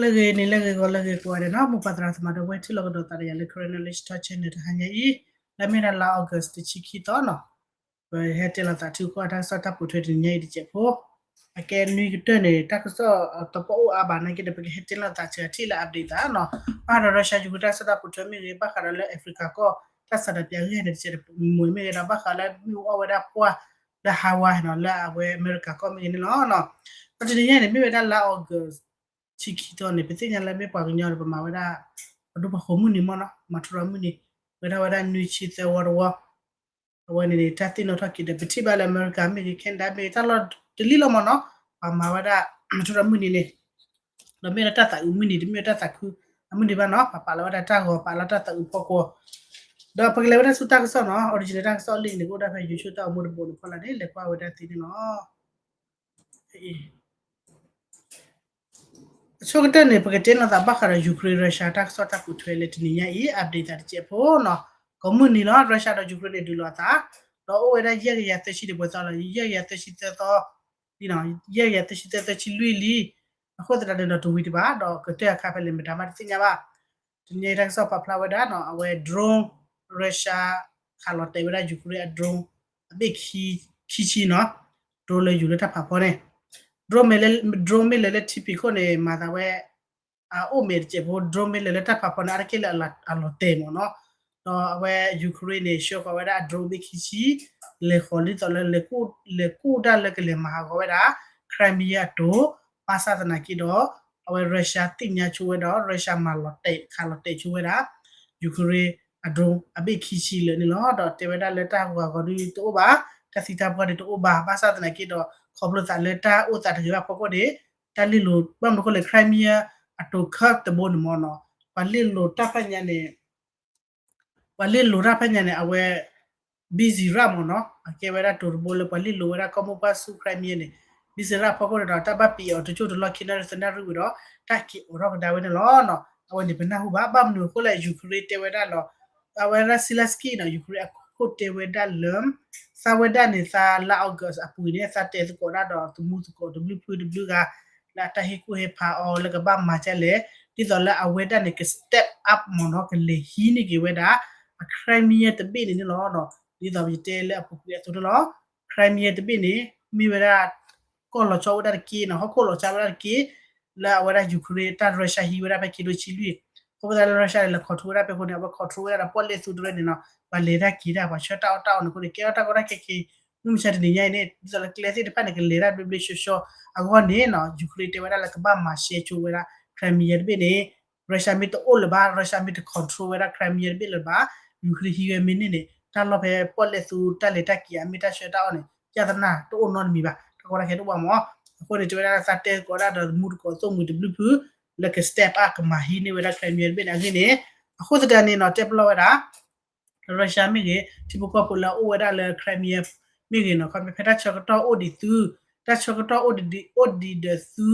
လၢဂ့ၤ နံၤလၢဂ့ၤ ဂီၤလၢဂ့ၤ ကိးဂၤဒဲးနီၤ, မိၢ်ပၢ်သရၣ်သမါဒီပုၢ်ဝဲၢ် ထံၣ်လိာ်ကဒီးသးဒီးယၤလၢ Karen Knowledge Talk Channel တဟါညါအံၤ, လၢမ့ၢ်ဒၣ်လါ August တဆံခံသီနီၤ, ပဟဲတဲလီၤသးထုကဖၣ်တၢ်ကစီၣ်တၢ်ပိာ်ထွဲတနံၤညါအံၤတစဲးဖိ, အကဲနွံကတၢၢ်န့ၣ် တၢ်ကစီၣ်တပိာ်အိၣ်အါဘၣ်နာ်က့ဒီး ပကဟဲတဲလီၤသးစှၤထံၣ်လၢ update သးနီၤ, ဘၣ်ဃးဒီး Russia Ukraine တၢ်ကစီၣ်တၢ်ပိာ်ထွဲမ့ၢ်ဂ့ၤ, ဘၣ်ဃးဒီးလၢ Africa ကီၢ် တၢ်စးဒၣ်ပၠးဂ့ၢ်န့ၣ် တစဲးတမှဲၤမ့ၢ်ဂ့ၤဒီး ဘၣ်ဃးလၢမ့ၣ်အူအီၣ်ဝဲဒၣ်ပှၢ် လၢ Hawaii နီၤ, လၢအဝဲအမဲရကၤကီၢ်မ့ၢ်ဂ့ၤန့ၣ်လီၤ. ဒီးတနံၤညါန့ၣ် မ့ၢ်ဝဲဒၣ်လါ August ဆံခံသီန့ၣ် ပသ့ၣ်ညါလၢမ့ၢ်ပှၤကညီဒီး ပမၤဝဲဒၣ် ပဒူပှၤဃိၤမုၢ်နံၤမ့ၢ်နီၤ, မၤထူရၤမုၢ်နံၤ, ဝဲဒၣ်ဝဲဒၣ်နွံဆံသၢဝီတဝီ, အဝဲန့ၣ်န့ၣ် တၢ်သ့ၣ်နီၣ်ထီၣ်က့ၤဒီး ပထံၣ်ဘၣ်လၢအမဲရကၤမ့ၢ်ဂ့ၤ Canada မ့ၢ်ဂ့ၤ တၢ်လီၢ်တလံၣ်လီၤမ့ၢ်နီၤ, ပှၤမၤဝဲဒၣ် မၤထူရၤမုၢ်နံၤန့ၣ် ဒီးမ့ၢ်လၢတၢ်သးအုးမုၢ်နံၤ တမ့ၢ်လၢတၢ်သးခုအမုၢ်နံၤဘၣ်နီၤ, ပှၤပာ်လီၤဝဲဒၣ်တၢ်ဂီၤ ပာ်လီၤတၢ်သးအုးဖီခိၣ်, ဒီးပကလဲၤဝဲဒၣ်ဆူတၢ်ကစီၣ်နီၤ, original တၢ်ကစီၣ်လံာ်န့ၣ် ကအိၣ်ဒၣ်ဖဲ YouTube တၢ်အိၣ်မူတဘိန့ၣ်ဖီလာ်န့ၣ် လဲၤကွၢ်ဝဲဒၣ်သ့န့ၣ်လီၤ. အဆိကတၢၢ်န့ၣ် ပကတဲလိာ်သးဘၣ်ဃးဒီး Ukraine Russia တၢ်ကစီၣ်တၢ်ပိာ်ထွဲလၢတနံၤညါအံၤ update သးတစဲးဖိနီၤ, ကိးမုၢ်နံၤလီၤ Russia ဒီး Ukraine န့ၣ် ဒုးလိာ်အသး, ဒီးအိၣ်ဝဲဒၣ်ယဲၢ်ကယၤသၢဆံဒီးပှဲၤသီလီၤ, ယဲၢ်ကယၤသၢဆံသၢသီ, ယဲၢ်ကယၤသၢဆံသၢ သၢဆံလွံၢ်လံ, အဃိသတးန့ၣ်ဒီးတဝံၤတဘၣ် ဒီးကတၢၢ်အခါဖဲလဲၣ်မတၤမးတသ့ၣ်ညါဘၣ်. တနံၤညါအံၤတၢ်ကစီၣ်ပာ်ဖျါဝဲဒၣ်နီၤ အဝဲ drone Russia ခးလီၤတဲာ်ဝဲဒၣ် Ukraine အ drone အဘ့ၣ်ခံဆံနီၤ, drone လၢယူၤလၢတၢ်ဖးဖီန့ၣ်, drone မ့ၢ်လဲၤလၢထံဖံးခိၣ်န့ၣ် မၤသးဝဲ အအိၣ်မ့ၢ်တစဲးဖိ drone မ့ၢ်လဲၤလၢတၢ်ဖးဖီန့ၣ် အါတက့ၢ်လၢအလီၤတဲာ်မ့ၢ်နီၤ, ဒီးအဝဲ Ukraine န့ၣ် ဆှၢဃီၤဝဲဒၣ်အ drone ဘ့ၣ်ခံဆံ, လဲၤဃီၤဒ်သိးလၢ လဲၤကူၣ်တၢ်လၢကလဲၤမၤဟးဂီၤဝဲဒၣ် Crimea အတိၤ, ဘၣ်ဆၣ်သနာ်က့ဒီး အဝဲ Russia သ့ၣ်ညါဆိဝဲဒီး Russia မၤလီၤတဲာ် ခးလီၤတဲာ်ဆိဝဲဒၣ် Ukraine အ drone အဘ့ၣ်ခံဆံလၢာ်န့ၣ်လီၤ. ဒီးတဲဝဲဒၣ်လၢတၢ်ဟးဂီၤဒုးတအိၣ်ဘၣ်, တၢ်သံတၢ်ပှၢ်ဒုးတအိၣ်ဘၣ်, ဘၣ်ဆၣ်သနာ်က့ဒီး ခီဖျိသးလၢတၢ်အိၣ်သးတဂ့ၤဘၣ်ဖီခိၣ်န့ၣ် တၢ်လ့ၢ်လိၤ ဘၣ်မနုၤအဃိလဲၣ် Crimea အတိၤခၢၣ်တဘိန့ၣ်မ့ၢ်နီၤ, ပှၤလ့ၢ်လိၤတၢ်ဖဲညါန့ၣ် ပှၤလ့ၢ်လိၤတၢ်ဖဲညါန့ၣ် အဝဲ busy ရၣ်မ့ၢ်နီၤ, အကဲဝဲဒၣ်တိၤတဘိလၢပှၤလ့ၢ်လိၤဝဲဒၣ်ကီၢ်မိၢ်ပှၢ်ဆူ Crimea န့ၣ် busy ရၣ်ဖီခိၣ်န့ၣ်ဒီး တၢ်ဘၣ်ပံးအီၤတကၠိၢ်တလီၢ်ခံနၣ်ရံၣ်သၢနၣ်ရံၣ်ဝံၤဒီး တၢ်က့ၤအိးထီၣ်ကဒါဝဲန့ၣ်လီၤ. အဝဲန့ၣ်ပနၢ်ဟူဘၣ်, ဘၣ်မနုၤအဃိလဲၣ် Ukraine တဲဝဲဒၣ်လီၤ, အဝဲဒၣ် Zelenskyy နီၤ Ukraine အခိၣ်တဲဝဲဒၣ်လၢ သးဝဲဒၣ်န့ၣ် သးလါ August အပူၤန့ၣ် သးတဲသကိးဒၣ်ဒီးသမူသကိးတဘျုးဖုတဘျုးဂၤ လၢအတၢ်ဟ့ၣ်ကူၣ်ဟ့ၣ်ဖးအီၤ လၢကဘၣ်မၤဒ်လဲၣ်, ဒ်သိးလၢအဝဲဒၣ်န့ၣ် က step up မ့ၢ်နီၤ, ကလဲၤဟံးန့ၢ်က့ၤဝဲဒၣ် အ Crimea တဘ့ၣ်န့ၣ်န့ၣ်လီၤ. ဒ်သိးပတဲလၢအပူၤကွံာ်အသိးန့ၣ်လီၤ. Crimea တဘ့ၣ်န့ၣ် မ့ၢ်ဝဲဒၣ် ကီၢ်လီၤဆီအိၣ်ဝဲဒၣ်တက့ၢ်နီၤ, ဟီၣ်ခိၣ်လီၤဆီဝဲဒၣ်တက့ၢ်, လၢအဝဲဒၣ် Ukraine တၢ် Russia ဟံးဝဲဒၣ်ဖဲခံထိဆံလွံၢ်, အဃိသတးလၢ Russia န့ၣ် လဲၤ control ဝဲဒၣ်ဖဲအဃိန့ၣ် အဝဲ control ဝဲဒၣ်ဒီးပီၣ်လဲၣ်သူတရၢန့ၣ်နီၤ, ပှၤလဲၤတၢ်က့ၤတၢ် ပှၤဆှၢတၢ်အီၣ်တၢ်အီန့ၣ်အဃိန့ၣ် ကဲထီၣ်တၢ်ကီတၢ်ခဲက့ၤ, မုၢ်မဆါတနံၤညါအံၤန့ၣ် ဒ်သိးလၢကျဲသ့ၣ်တဖၣ်န့ၣ် ကလဲၤတၢ်ဘျ့ဘျ့ဆှီဆှီအဂီၢ်န့ၣ်နီၤ, Ukraine တဲဝဲဒၣ်လၢကဘၣ်မၤရှဲဆိဝဲဒၣ် Crimea တဘ့ၣ်န့ၣ်, Russia မ့ၢ်တအိၣ်လၢၤဘၣ်, Russia မ့ၢ်တ control ဝဲဒၣ် Crimea တဘ့ၣ်လၢၤဘၣ်, Ukraine ဟံးဝဲမ့ၢ်န့ၢ်န့ၣ် တၢ်လီၢ်ဖဲပီၣ်လဲၣ်သူတၢ်လဲၤတၢ်က့ၤအမ့ၢ်တၢ်ဆှၢတၢ်အီၣ်န့ၣ် ပြဿနာတအိၣ်နီတမံၤဘၣ်, တၢ်ကီတၢ်ခဲတအိၣ်ဘၣ်မ့ၢ်. အဃိန့ၣ် တဲဝဲဒၣ်သးတဲသကိးဒၣ်ဒီးသမူသကိးသိၣ်မှံၤတဘျုးဖု လၢက step up ကမၤဟံးန့ၢ်ဝဲဒၣ် Crimea တဘ့ၣ်န့ၣ်အဂ့ၢ်န့ၣ်, အဃိသတးန့ၣ်နီၤ တဲပလီၢ်ဝဲဒၣ် Russia မ့ၢ်ဂ့ၤ ထံဖိကီၢ်ဖိလၢအအိၣ်ဝဲဒၣ်လၢ Crimea မ့ၢ်ဂ့ၤနီၤ, ခီဖျိဖဲတၢ်ဆၢကတီၢ်အိၣ်ဒံးသု, တၢ်ဆၢကတီၢ်အိၣ်ဒံး အိၣ်ဒံးဒီးသု,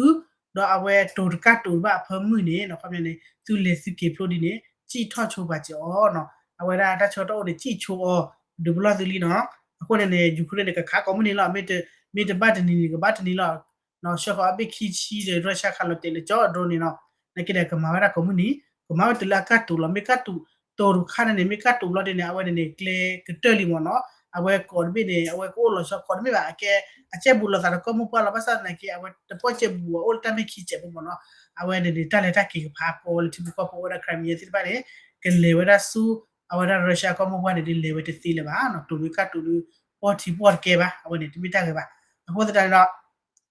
ဒီးအဝဲတိၤတကၣ်တိၤတဘၣ်အဖၢမုၢ်န့ၣ်နီၤ, ခီဖျိန့ၣ် သုလဲၤသုက့ၤဖျိဒ်န့ၣ် စံၣ်ထီၣ်ဆိပာ်စၢၤအီၤနီၤ, အဝဲဒၣ်တၢ်ဆၢကတီၢ်အိၣ်န့ၣ် စံၣ်ဆိအီၤ ဒုးပလီၢ်သုလံနီၤ. အဃိန့ၣ်န့ၣ် Ukraine န့ၣ် ကခးကိးမုၢ်နံၤလီၤ, မ့ၢ်တဘၣ်တနံၤန့ၣ် ကဘၣ်တနံၤလီၤ. ဆှၢဃီၤအဘ့ၣ်ခံဆံဒီး Russia ခးလီၤတဲာ်လၢကၠီ drone န့ၣ်နီၤ, နာ်က့ဒီးကမၤဝဲဒၣ်ကိးမုၢ်နံၤ, ကမၤဝဲတုၤလၢအကၢ်တူာ်လီၤ, မ့ၢ်ကၢ်တူာ် တိၤတခါန့ၣ်န့ၣ် မ့ၢ်ကၢ်တူာ်ဘျီဒ်န့ၣ် အဝဲန့ၣ်န့ၣ် ကျဲကတၢၢ်လံမ့ၢ်နီၤ, အဝဲကိးတဘ့ၣ်န့ၣ် အဝဲကအိၣ်လီၤဆီကိးတမ့ၢ်ဘၣ်, အကဲ အကဲဘူးလိာ်သးဒီးကီၢ်မိၢ်ပှၢ်လီၤ, ဘၣ်ဆၣ်သနာ်က့ အဝဲတပီၢ်ကဲဘူးအအိၣ်လၢတၢ်မ့ၢ်ခံစဲးဖိမ့ၢ်နီၤ, အဝဲန့ၣ်န့ၣ် တၢ်လဲၤတၢ်က့ၤကဖးကီလၢထံဖိကီၢ်ဖိအိၣ်ဝဲဒၣ် Crimea သ့ၣ်တဖၣ်န့ၣ် ကလဲၤဝဲဒၣ်ဆူ အဝဲဒၣ် Russia ကီၢ်မိၢ်ပှၢ်န့ၣ် ဒ်လဲၤဝဲတသ့လၢၤဘၣ်နီၤ, တိၤမ့ၢ်ကၢ်တူာ်ဒုး ပီၢ်ထံပီၢ်တကဲဘၣ်, အဝဲန့ၣ်တမ့ၢ်တၢ်ဂ့ၤဘၣ်. အဃိသတးန့ၣ်ဒီး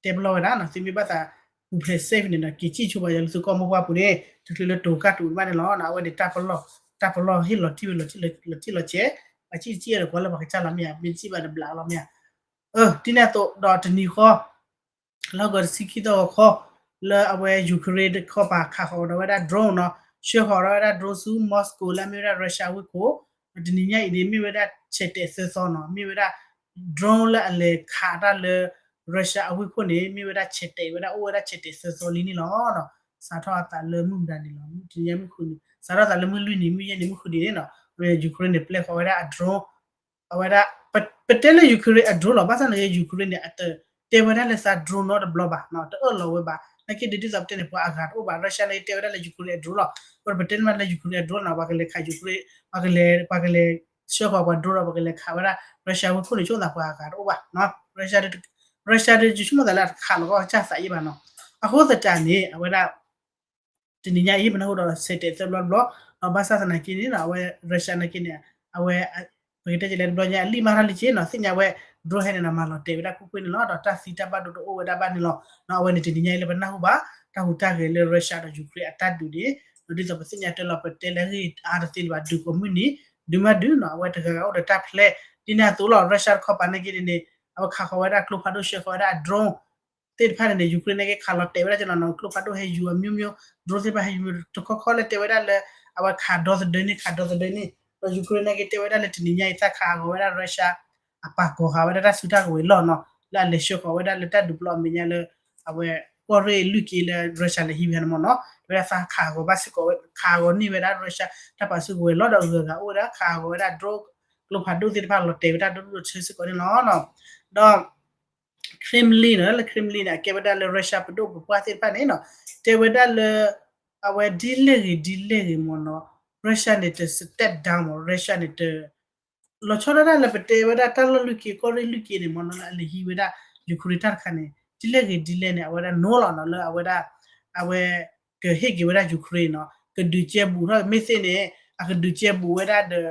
တဲပလီၢ်ဝဲဒၣ်နီၤ, သုမ့ၢ်ဘၣ်သး ပူၤဖျဲး safe န့ၣ်ဒီး က့ၤစံၣ်ဆိပာ်စၢၤလၢသုကီၢ်မိၢ်ပှၢ်ပူၤန့ၣ် တချုးလၢတိၤကၢ်တူာ်တဘၣ်န့ၣ်လီၤ. အဝဲန့ၣ် တၢ်ပလီၢ် တၢ်ပလီၢ်ဟ့ၣ်လီၤတံၢ်ဝဲ လီၤတံၢ်လီၤဆဲး, ပှၤစံၣ်တစံၣ်ဒီး ကွၢ်လၢပှၤကစၢ်လီၤမ့ၢ်ဧါ, မ့ၢ်တစံၣ်ဘၣ်ဒီးဘျးလီၤမ့ၢ်ဧါ. ဒ်န့ၣ်အသိးဒီးတနံၤဃီ လါကီးတဆံခံသီဂီၤခီ လၢအဝဲ Ukraine တခီပၤခးဃီၤဒီးဝဲဒၣ် drone နီၤ, ဆှၢဃီၤဒီးဝဲဒၣ် drone ဆူ Moscow လၢအမ့ၢ်ဝဲဒၣ် Russia ဝ့ၢ်ခိၣ်, တနံၤညါအံၤန့ၣ် မ့ၢ်ဝဲဒၣ်ဆဲးတဲာ်သၢသီနီၤ, မ့ၢ်ဝဲဒၣ် drone လၢအလဲၤခးတၢ်လၢ Russia အဝ့ၢ်ခိၣ်န့ၣ် မ့ၢ်ဝဲဒၣ်ဆဲးတဲာ်ဝဲဒၣ် အိၣ်ဝဲဒၣ်ဆဲးတဲာ်သၢသီလံန့ၣ်လီၤ. စးထီၣ်အသးလၢမုၢ်မတၤနံၤလီၤ, တနံၤညါမုၢ်ဃုနံၤ, စးထီၣ်အသးလၢမုၢ်လွံၢ်နံၤ မုၢ်ယဲၢ်နံၤ မုၢ်ဃုနံၤန့ၣ်နီၤ, Ukraine န့ၣ် ပျဲဃီၤဝဲဒၣ်အ drone အဝဲဒၣ် ပတဲလၢ Ukraine အ drone လီၤ, ဘၣ်ဆၣ်န့ၣ် Ukraine န့ၣ် အတတဲဝဲဒၣ်လၢသး drone နီတဘျီဘၣ်, တအၢၣ်လီၤဝဲဘၣ်, နာ်က့ဒုးဒ်သိးပတဲန့ၣ် ပှၤအဂၤတအိၣ်ဘၣ် Russia နာ်က့တဲဝဲဒၣ်လၢ Ukraine အ drone လီၤ. အဃိပတဲန့ၣ်မးလၢ Ukraine အ drone နီၤ ပှၤကလဲၤခး Ukraine ပှၤကလဲၤ ပှၤကလဲၤဆှၢဃီၤပှၤ drone ဒီး ပှၤကလဲၤခးဝဲဒၣ် Russia ဝ့ၢ်ခိၣ်န့ၣ်ဆိသးပှၤအဂၤတအိၣ်ဘၣ် Russia ဒီး Russia ဒီးယဆိကမိၣ်သးလၢအတခးလီၤကီၢ်ကစၢ်သးယံာ်ဘၣ်နီၤ. အဃိသတးန့ၣ် အဝဲဒၣ် တနံၤညါအံၤ ပနၢ်ဟူဒီးဆဲးတဲာ်သၢဘျီတဘျီ ဒီးဘၣ်ဆၣ်သနာ်က့န့ၣ်နီၤ အဝဲ Russia နာ်က့န့ၣ် အဝဲ ပကတဲကလဲၤတဘျီညါ အလံၣ်မၤထီၣ်လံက့နီၤ သ့ၣ်ညါဝဲ drone ဟဲန့ၣ်နီၤ မၤလီၤတဲာ်ဝဲဒၣ်ကွ့ၢ်ကွ့ၢ်န့ၣ်လီၤ. ဒီးတၢ်သံတၢ်ဘၣ်ဒိတအိၣ်ဝဲဒၣ်ဘၣ်န့ၣ်လီၤ. အဝဲန့ၣ်တနံၤညါအံၤလၢပနၢ်ဟူဘၣ် တၢ်ဟူးတၢ်ဂဲၤလၢ Russia ဒီး Ukraine အတၢ်ဒုးန့ၣ် ဒီးဒ်သိးပသ့ၣ်ညါတၢ်လီၤ ပတဲလၢအဂ့ၢ်အါတသ့လၢၤဘၣ် ဒုးကိးမုၢ်နံၤ ဒုးမးဒုးနီၤ အဝဲတဂၤဂၤအိၣ်ဒီးတၢ် plan ဒ်န့ၣ်အသိးလီၤ. Russia တခီပၤနာ်က့န့ၣ်န့ၣ် အဝဲခးဃီၤဝဲဒၣ်ကျိဖးဒိၣ် ဆှၢဃီၤဝဲဒၣ်အ drone သ့ၣ်တဖၣ်န့ၣ်န့ၣ် Ukraine နာ်က့ခးလီၤတဲာ်ဝဲဒၣ်ကနီၤနီၤ ကျိဖးဒိၣ်ဟဲယူၤအ မျိုးမျိုး drone သ့ၣ်တဖၣ်ဟဲယူၤ တခီခီလၢတဲဝဲဒၣ်လၢ အဝဲခးဒီသဒၢန့ၣ် ခးဒီသဒၢန့ၣ် ဒီး Ukraine နာ်က့တဲဝဲဒၣ်လၢတနံၤညါအံၤ သးခးဟးဂီၤဝဲဒၣ် Russia အပာ်ကီၤဃာ်ဝဲဒၣ်တၢ်စုတၢ်ကဝဲၤလီၢ်နီၤ လၢအလဲၤဆှၢဃီၤဝဲဒၣ်လၢတၢ်ဒုးပျီအမဲာ်ညါလၢ အဝဲ ကီၢ်ရ့ၣ်လွံၢ်က့လၢ Russia လဲၤဟံးဝဲန့ၣ်မ့ၢ်နီၤ တဲဝဲဒၣ်သးခးဟးဂီၤဘၣ်စ့ၢ်ကီး ခးဟးဂီၤန့ၢ်ဝဲဒၣ် Russia တၢ်ပာ်စုကဝဲၤလီၢ်ဒီးအဂုၤအဂၤအိၣ်ဝဲဒၣ် ခးဟးဂီၤဝဲဒၣ် drone ကျိဖးဒိၣ်သ့ၣ်တဖၣ် လီၤတဲာ်ဝဲဒၣ်ဒိၣ်ဒိၣ်ဆၢစ့ၢ်ကီးန့ၣ်လီၤ. ဒီး Kremlin နီၤ လၢ Kremlin န့ၣ် အကဲဝဲဒၣ်လၢ Russia ပဒိၣ်ပပှၢ်သ့ၣ်တဖၣ်န့ၣ်နီၤ တဲဝဲဒၣ်လၢ အဝဲဒ်လဲၣ်ဂ့ၤဒ်လဲၣ်ဂ့ၤမ့ၢ်နီၤ Russia န့ၣ်တ step down မ့ၢ် Russia န့ၣ်တ လီၤဆီဒၣ်တၢ်လၢပတဲဝဲဒၣ်တၢ်လီၢ်လွံၢ်က့ ကီၢ်ရ့ၣ်လွံၢ်က့န့ၣ်မ့ၢ်နီၤ လၢအလဲၤဟံးဝဲဒၣ် Ukraine တၢ်တခါန့ၣ် ဒ်လဲၣ်ဂ့ၤဒ်လဲၣ်န့ၣ် အဝဲဒၣ် no လီၤနီၤ လၢအဝဲဒၣ် အဝဲ ကဟ့ၣ်က့ၤဝဲဒၣ် Ukraine နီၤ ကဒုးကဲဘူးထီၣ်မ့ၢ်သ့ၣ်န့ၣ် အကဒုးကဲဘူးဝဲဒၣ်ဒီး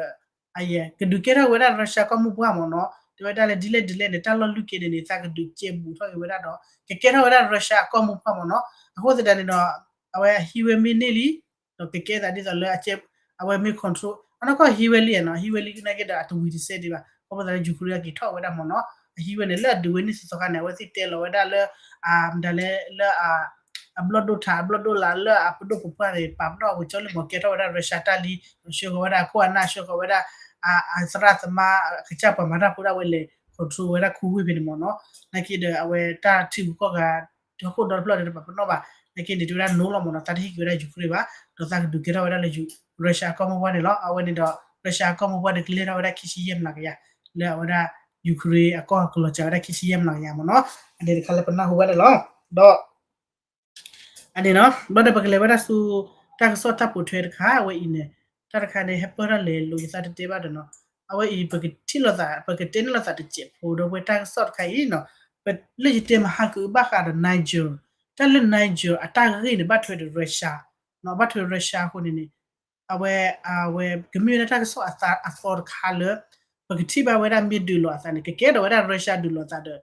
အယဲၢ် ကဒုးကဲထီၣ်ဝဲဒၣ် Russia ကီၢ်မိၢ်ပှၢ်မ့ၢ်နီၤ တဲဝဲဒၣ်လၢဒ်လဲၣ်ဒ်လဲၣ်န့ၣ် တၢ်လီၢ်လွံၢ်က့န့ၣ်န့ၣ် သးကဒုးကဲဘူးထီၣ်က့ၤဝဲဒၣ်ဒီး ကကဲထီၣ်ဝဲဒၣ် Russia အကီၢ်မိၢ်ပှၢ်မ့ၢ်နီၤ အဃိသတးန့ၣ်ဒီး အဝဲအဟံးဝဲမ့ၢ်န့ၢ်လံ ဒီးကကဲသးဒ်သိးလၢ အဝဲမ့ၢ် control အနီၢ်ကီၢ်ဟံးဝဲလံနီၤ ဟံးဝဲလံနာ်က့ဒီးအတဝံၤတစဲးဒံးဘၣ် ခီဖျိသးလၢ Ukraine က့ၤထီၣ်ဝဲဒၣ်မ့ၢ်နီၤ အဟံးဝဲန့ၣ်လၢအဒုးဝဲန့ၣ်သီသီခါန့ၣ် အဝဲသ့ၣ်တဲလီၤဝဲဒၣ်လၢ မတၤလဲၣ်လၢ အဘျီၣ်ဒိၣ်ထး အဘျီၣ်ဒိၣ်လးလၢအပဒိၣ်ပပှၢ်န့ၣ် ပာ်ပနီၣ်ဝံၤကၠီလံမ့ၢ် ကဲထီၣ်ဝဲဒၣ် Russia တၢ်လံ ဆှၢဃီၤဝဲဒၣ်အခိၣ်အနၢ် ဆှၢဃီၤဝဲဒၣ် အသရၣ်သမါ ကစၢ်ပှၤမၤတၢ်ဖိဒၣ်ဝဲလဲၤ control ဝဲဒၣ်ခူဝ့ၢ်ဖဲန့ၣ်မ့ၢ်နီၤ နာ်က့ဒီးအဝဲတၢ်ထံဂုၤကီၢ်ဂၤ ဟီၣ်ခိၣ်ဒီတဖျၢၣ်ဒီးတပာ်ပနီၣ်ဘၣ် နာ်က့န့ၣ် တဲဝဲဒၣ် no လီၤမ့ၢ်နီၤ သးတဟ့ၣ်က့ၤဝဲဒၣ် Ukraine ဘၣ် ဒီးသးကဒုးကဲထီၣ်ဝဲဒၣ်လၢ Russia အကီၢ်မိၢ်ပှၢ်န့ၣ်လီၤ. အဝဲန့ၣ်ဒီး Russia အကီၢ်မိၢ်ပှၢ်န့ၣ် ကလဲၤထီၣ်ဝဲဒၣ်ခံဆံယဲၢ်မျးကယၤ လၢအဝဲဒၣ် Ukraine အကီၢ်ကလီၤစှၤဝဲဒၣ်ခံဆံယဲၢ်မျးကယၤမ့ၢ်နီၤ အန့ၣ်တခါလၢပနၢ်ဟူဘၣ်န့ၣ်လီၤ. ဒီး အန့ၣ်နီၤ ဘျီဒီးပကလဲၤဝဲဒၣ်ဆူ တၢ်ကစီၣ်တၢ်ပိာ်ထွဲတခါ အဝဲအံၤန့ၣ် တၢ်တခါန့ၣ် ဟဲပၢၢ်ထီၣ်လဲၤလိာ်ယသးတတဲဘၣ်ဒီးနီၤ အဝဲအံၤပကထံၣ်လိာ်သး ပကတဲန့ၢ်လိာ်သးတစဲးဖိဒီးဝဲတၢ်ကစီၣ်တခါအံၤနီၤ လၢယတဲမဟါကအုးဘၣ်ဃးဒီး Niger တၢ်လၢ Niger အတၢ်ဂ့ၢ်န့ၣ် ဘၣ်ထွဲဒီး Russia နီၤ ဘၣ်ထွဲ Russia အဃိန့ၣ်န့ၣ် အဝဲ အဝဲကမ့ၢ်ဝဲဒၣ်တၢ်ကစီၣ်အသီတခါလၢ ပကထံၣ်ဘၣ်ဝဲဒၣ်မ့ၢ်ဒုးလိာ်အသးန့ၣ် ကကဲထီၣ်ဝဲဒၣ် Russia ဒုးလိာ်အသးဒီး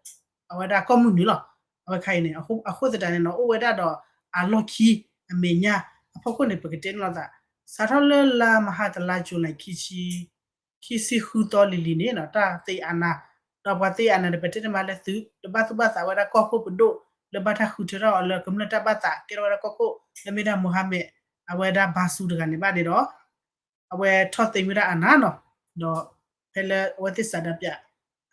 အဝဲဒၣ်ကီၢ်မုၢ်နုာ်လီၤ. အဝဲခါအံၤန့ၣ် အဃိသတးန့ၣ်နီၤ အိၣ်ဝဲဒၣ်ဒီးအလီၢ်ခံ အမဲာ်ညါ အဖီခိၣ်န့ၣ် ပကတဲန့ၢ်လိာ်သး စးထီၣ်လၢလါမဟါတလါ July ခံဆံ ခံဆံဃုသီလံၤလံၤန့ၣ်နီၤ တၢ်သ့အါနါ ဒီးပှၤသ့အါနါန့ၣ် ပတဲန့ၢ်မးလၢသုး တဘၣ်သူၣ်ဘၣ်သးဝဲဒၣ်ကီၢ်ခိၣ်ပဒိၣ် လၢဘၣ်တၢ်ဃုထၢထီၣ်အီၤလၢကမျၢၢ်တၢ်ဘၣ်သး ကဲထီၣ်ဝဲဒၣ်ကီၢ်ခိၣ် လၢမ့ၢ်ဒၣ် Mohamed အဝဲဒၣ် Bazoum တဂၤန့ၣ်ဘၣ်န့ၣ်ဒီး အဝဲထီၣ်သ့ဝဲဒၣ်အါနါနီၤ ဒီးဖဲလၢအဝဲသ့ၣ်စးဒးပၠး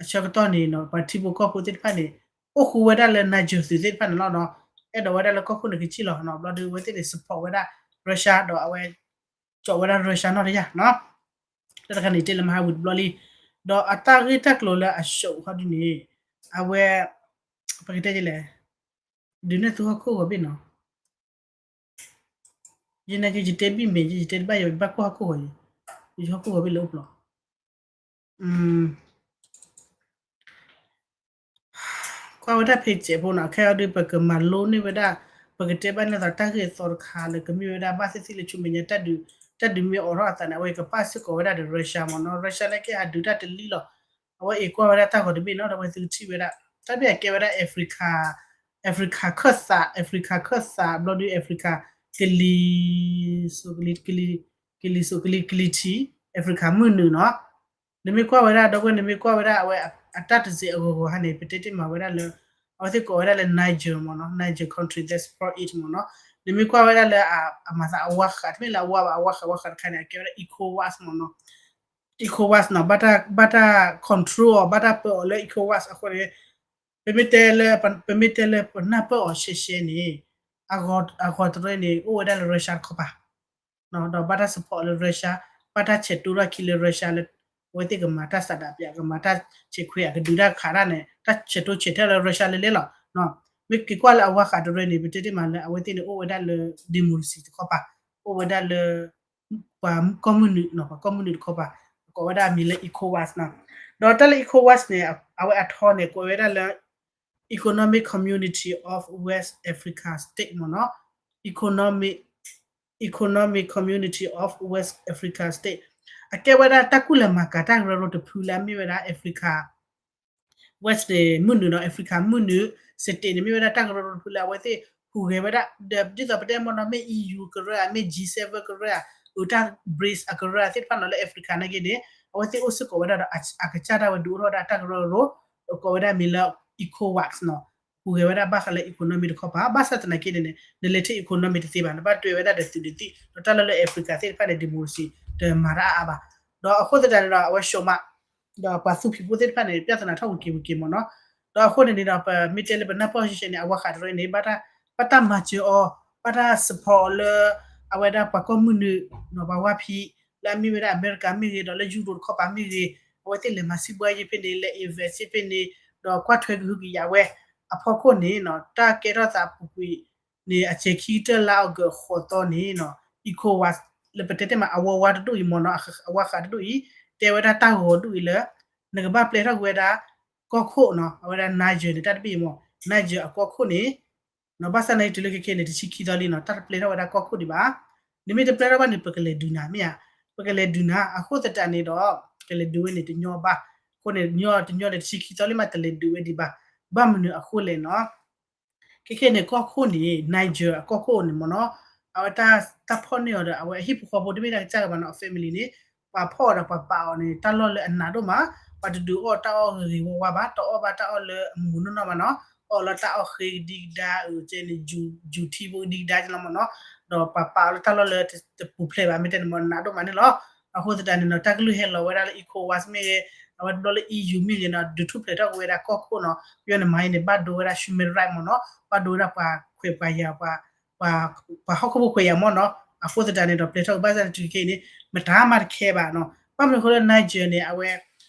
အဆၢကတီၢ်န့ၣ်နီၤ ပှၤထံဖိကီၢ်ဖိသ့ၣ်တဖၣ်န့ၣ် အိၣ်ဃူဝဲဒၣ်လၢ Niger သုးသ့ၣ်တဖၣ်န့ၣ်လီၤနီၤ အဲၣ်ဒိးဝဲဒၣ်လၢကီၢ်ခိၣ်န့ၣ်ကစံၣ်လီၤနီၤ ဘျီဒီးအဝဲသ့ၣ်န့ၣ် support ဝဲဒၣ် Russia ဒီးအဝဲ ကၠီးဝဲဒၣ် Russia နီၢ်တယၢ်နီၤ တၢ်တခါန့ၣ် တဲလၢမဟါဝံၤတဘျီလံ ဒီးအတၢ်ဂ့ၢ်တၢ်ကျိၤလၢအ show ဟီဒ်န့ၣ် အဝဲ ပကတဲလဲၣ် ဒုးနဲၣ်သုဟီၣ်ခိၣ်ဂီၤဘ့ၣ်နီၤ ယနာ်က့ ယတဲဘံၣ်မဲာ် ယတဲတဘၣ် ယဘၣ်ကွၢ်ဟီၣ်ခိၣ်ဂီၤ ယဟီၣ်ခိၣ်ဂီၤဘ့ၣ်လၢအိၣ်ပျီ ကွၢ်ဝဲဒၣ် page ဖိနီၤ ခဲအံၤဒုး ပကမၤလိန့ၢ်ဝဲဒၣ် ပကတဲဘၣ်န့ၢ်သးတၢ်ဂ့ၢ်အသီတခါလၢကမ့ၢ်ဝဲဒၣ် ဘၣ်သ့ၣ်သ့ၣ်လၢဆူမဲာ်ညါ တၢ်ဒုး တၢ်ဒုးမ့ၢ်အိးထီၣ်အသးန့ၣ် အဝဲကပာ်စ့ၢ်ကီးဝဲဒၣ်ဒီး Russia မ့ၢ်နီၤ Russia နာ်က့ဟးဒုးတၢ်တလံလီၤ အဝဲအံၤကွၢ်ဝဲဒၣ်တၢ်ဂီၤတဘ့ၣ်နီၤ ဒီးအဝဲသုကထံၣ်ဝဲဒၣ် တၢ်ဘ့ၣ်အကဲဝဲဒၣ် Africa Africa ခၢၣ်သး Africa ခၢၣ်သး ဘျီဒုး Africa ကလံၤ ကလံၤစိးကလံၤ ကလံၤထံး Africa မုၢ်နုာ်နီၤ နမ့ၢ်ကွၢ်ဝဲဒၣ် ဒီပုၢ်ဝဲၢ် နမ့ၢ်ကွၢ်ဝဲဒၣ်အဝဲအတၢ်တစဲးအဂီၤဂီၤဟါန့ၣ် ပတဲတ့ၢ်မးဝဲဒၣ်လၢ အဝဲသ့ၣ်ကိးဝဲဒၣ်လၢ Niger မ့ၢ်နီၤ Niger country that's part it မ့ၢ်နီၤ နမ့ၢ်ကွၢ်ဝဲဒၣ်လၢအမၤသးအဝါဃး တမ့ၢ်လၢအဝါဘၣ် အဝါဃး အဝါဃးတခါန့ၣ် အကဲဝဲဒၣ် ECOWAS မ့ၢ်နီၤ ECOWAS နီၤ ဘၣ်တၢ် ဘၣ်တၢ် control အီၤ ဘၣ်တၢ်ပၢအီၤလၢ ECOWAS အဃိန့ၣ် ပမ့ၢ်တဲလၢ ပမ့ၢ်တဲလၢပနၢ်ပၢၢ်အီၤရှဲရှဲန့ၣ် အဂီၤတရံးန့ၣ် အိၣ်ဝဲဒၣ်လၢ Russia တခီပၤ ဒီးဘၣ်တၢ် support လၢ Russia ဘၣ်တၢ်ဆဲးတိၢ်ထီၣ်ခံလၢ Russia လၢ အဝဲသ့ၣ်ကမၤတၢ်စးဒးပၠး ကမၤတၢ်ဆဲးခွဲး အကဒုးတၢ်ခးတၢ်န့ၣ် တၢ်ဆဲးတိၢ်ဆဲးထဲလၢ Russia လဲၤလဲၤလီၤ မ့ၢ်က့ၤကွၢ်လၢအဝါဃးတရၢန့ၣ် ပတဲတ့ၢ်မးလၢအဝဲသ့ၣ်န့ၣ် အိၣ်ဝဲဒၣ်လၢ democracy တခီပၤ, အိၣ်ဝဲဒၣ်လၢ ပှၤကီၢ်မုၢ်နုာ်နီၤ, ပှၤကီၢ်မုၢ်နုာ်တခီပၤ, ကိးဝဲဒၣ်အမံၤလၢ ECOWAS နီၤ. ဒီးတၢ်လၢ ECOWAS န့ၣ် အဝဲအထီန့ၣ် ကိးဝဲဒၣ်လၢ Economic Community of West Africa State မ့ၢ်နီၤ, Economic Economic Community of West Africa State အကဲဝဲဒၣ်တၢ်ကူၣ်လဲၤမၤကၤတၢ်ကရၢကရိတဖုလၢအမ့ၢ်ဝဲဒၣ် Africa West န့ၣ် မုၢ်နုာ်နီၤ, Africa မုၢ်နုာ် state န့ၣ် မ့ၢ်ဝဲဒၣ်တၢ်ကရၢကရိတဖုလၢအဝဲသ့ၣ်ဟူးဂဲၤဝဲဒၣ် ဒီးဒ်သိးပတဲမ့ၢ်နီၤ မ့ၢ် EU ကရၢဧါ, မ့ၢ် G seven ကရၢဧါ, အတၢ် BRICS အကရၢသ့ၣ်တဖၣ်နီၤလၢ Africa နာ်က့န့ၣ် အဝဲသ့ၣ်အိၣ်စ့ၢ်ကီးဝဲဒၣ်ဒီး အကစၢ်ဒၣ်ဝဲဒုးအိၣ်ထီၣ်ဝဲဒၣ်တၢ်ကရၢကရိ ကိးဝဲဒၣ်မံၤလၢ ECOWAS နီၤ, ဟူးဂဲၤဝဲဒၣ်ဘၣ်ဃးလၢ economy တခီပၤ, ဘၣ်ဆၣ်သနာ်က့န့ၣ်န့ၣ် နလဲၤထဲ economy တသ့ဘၣ်, နဘၣ်တွဲဝဲဒၣ်ဒီးသုးဒးသံၣ် ဒီးတၢ်လၢလၢ Africa သ့ၣ်တဖၣ်န့ၣ် democracy တမၤတၢ်အါအါဘၣ်, ဒီးအဃိသတးန့ၣ်ဒီး အဝဲ Sharma ဒီးပှၤသူဖံးဖိသ့ၣ်တဖၣ်န့ၣ် ပြဿနာထီၣ်ဝံၤက့ၤဝံၤက့ၤမ့ၢ်နီၤ, ဒီးအဃိန့ၣ်န့ၣ်ဒီး ပမ့ၢ်တဲလၢပနၢ်ပၢၢ် position န့ၣ် အဝဲဃးတရၢန့ၣ် ဘၣ်တၢ်မၤစၢၤအီၤ, ဘၣ်တၢ် support အီၤလၢ အဝဲဒၣ်ပှၤကီၢ်မုၢ်နုာ် ဒီးပှၤဝါဖံး လၢအမ့ၢ်ဝဲဒၣ်အမဲရကၤမ့ၢ်ဂ့ၤ ဒီးလၢယူရိၣ်တခီပၤမ့ၢ်ဂ့ၤ, အဝဲသ့ၣ်လဲၤမၤစံးဘှါယံၤဖဲန့ၣ် လဲၤ invest ဖဲန့ၣ်, ဒီးကွၢ်ထွဲကဟုကယာ်ဝဲ အဖီခိၣ်န့ၣ်နီၤ တၢ်ကဲထီၣ်သးအပူၤကွံာ်န့ၣ် အစဲၤခံကတၢၢ်လါအီကူးဃိးသီန့ၣ်နီၤ ECOWAS လၢပတဲတ့ၢ်မး အဝဲဝါတဒူၣ်အံၤမ့ၢ်နီၤ, အဝဲဃးတဒူၣ်အံၤ တဲဝဲဒၣ်တၢ်ဂီၤဒူၣ်အံၤလၢ နကဘၣ်ပျဲထီၣ်ကွံာ်ဝဲဒၣ် ကီၢ်ခိၣ်နီၤ, အဝဲဒၣ် Niger န့ၣ် တၢ်တဘ့ၣ်အံၤမ့ၢ် Niger အကီၢ်ခိၣ်န့ၣ် နီၤ ဘၣ်ဆၣ်နာ်က့တုၤလၢခဲခဲန့ၣ် တဆံခံသီလံနီၤ တၢ်တပျဲထီၣ်ဝဲဒၣ်ကီၢ်ခိၣ်ဒံးဘၣ်, နမ့ၢ်တပျဲထီၣ်ဘၣ်န့ၣ် ပကလဲၤဒုးနၤမ့ၢ်ဧါ, ပကလဲၤဒုးနၤ အဃိသတးန့ၣ်ဒီး ကလဲၤဒုးဝဲန့ၣ်တညီဘၣ်, အဃိန့ၣ် ညီတညီန့ၣ် တဆံခံသီလံမး တလဲၤဒုးဝဲဒံးဘၣ်, ဘၣ်မနုၤအဃိလဲၣ်နီၤ ခဲခဲန့ၣ် ကီၢ်ခိၣ်န့ၣ် Niger အကီၢ်ခိၣ်န့ၣ်မ့ၢ်နီၤ, အဝဲတၢ်ဖီၣ်န့ၢ်အီၤဒီး အဝဲအဟံၣ်ဖိဃီဖိတမ့ၢ်တၢ်ကစၢ်ကဘၣ်နီၤ အ family န့ၣ် ပှၤဖီၣ်အီၤဒီးပှၤပာ်အီၤန့ၣ် တၢ်လီၢ်လၢအနးဒိၣ်မး, ပှၤတဒုးအီၣ်တၢ်အီၣ်ဂ့ၤဂ့ၤဝါဝါဘၣ်, တအီၣ်ဘၣ်တၢ်အီၣ်လၢအမုာ်မုာ်နီၢ်နီၢ်ဘၣ်နီၤ, အီၣ်လၢတၢ်အီၣ်ဃ့ကဒံကဒါ အကဲန့ၣ် ယူၤထံဖိကဒံကဒါကလီၤမ့ၢ်နီၤ, ဒီးပှၤပာ်အီၤလၢတၢ်လီၢ်လၢတပူၤဖျဲးဘၣ် မ့ၢ်တဲန့ၣ်မ့ၢ်နးဒိၣ်မးန့ၣ်လီၤ. အဃိသတးန့ၣ်နီၤ တၢ်ကလုၢ်ဟဲလီၤဝဲဒၣ်လၢ ECOWAS မ့ၢ်ဂ့ၤ, အဝဲတဘျီလၢ EU မ့ၢ်ဂ့ၤနီၤ ဒုးထူၣ်ဖျဲးထီၣ်က့ၤဝဲဒၣ်ကီၢ်ခိၣ်နီၤ, ပယီၤန့ၣ်မၤအံၤန့ၣ် ဘၣ်ဒိဝဲဒၣ် human right မ့ၢ်နီၤ, ဘၣ်ဒိဝဲဒၣ်ပှၤခွဲးပှၤယာ် ပှၤဟီၣ်ခိၣ်ဖိခွဲးယာ်မ့ၢ်နီၤ, အဃိသတးန့ၣ်ဒီး ပျဲထီၣ်ကဘၣ်စၢ်န့ၣ်တုၤခဲအံၤန့ၣ် မတၤမးတခဲဘၣ်နီၤ, ဘၣ်မနုၤအဃိလၢ Niger န့ၣ် အဝဲ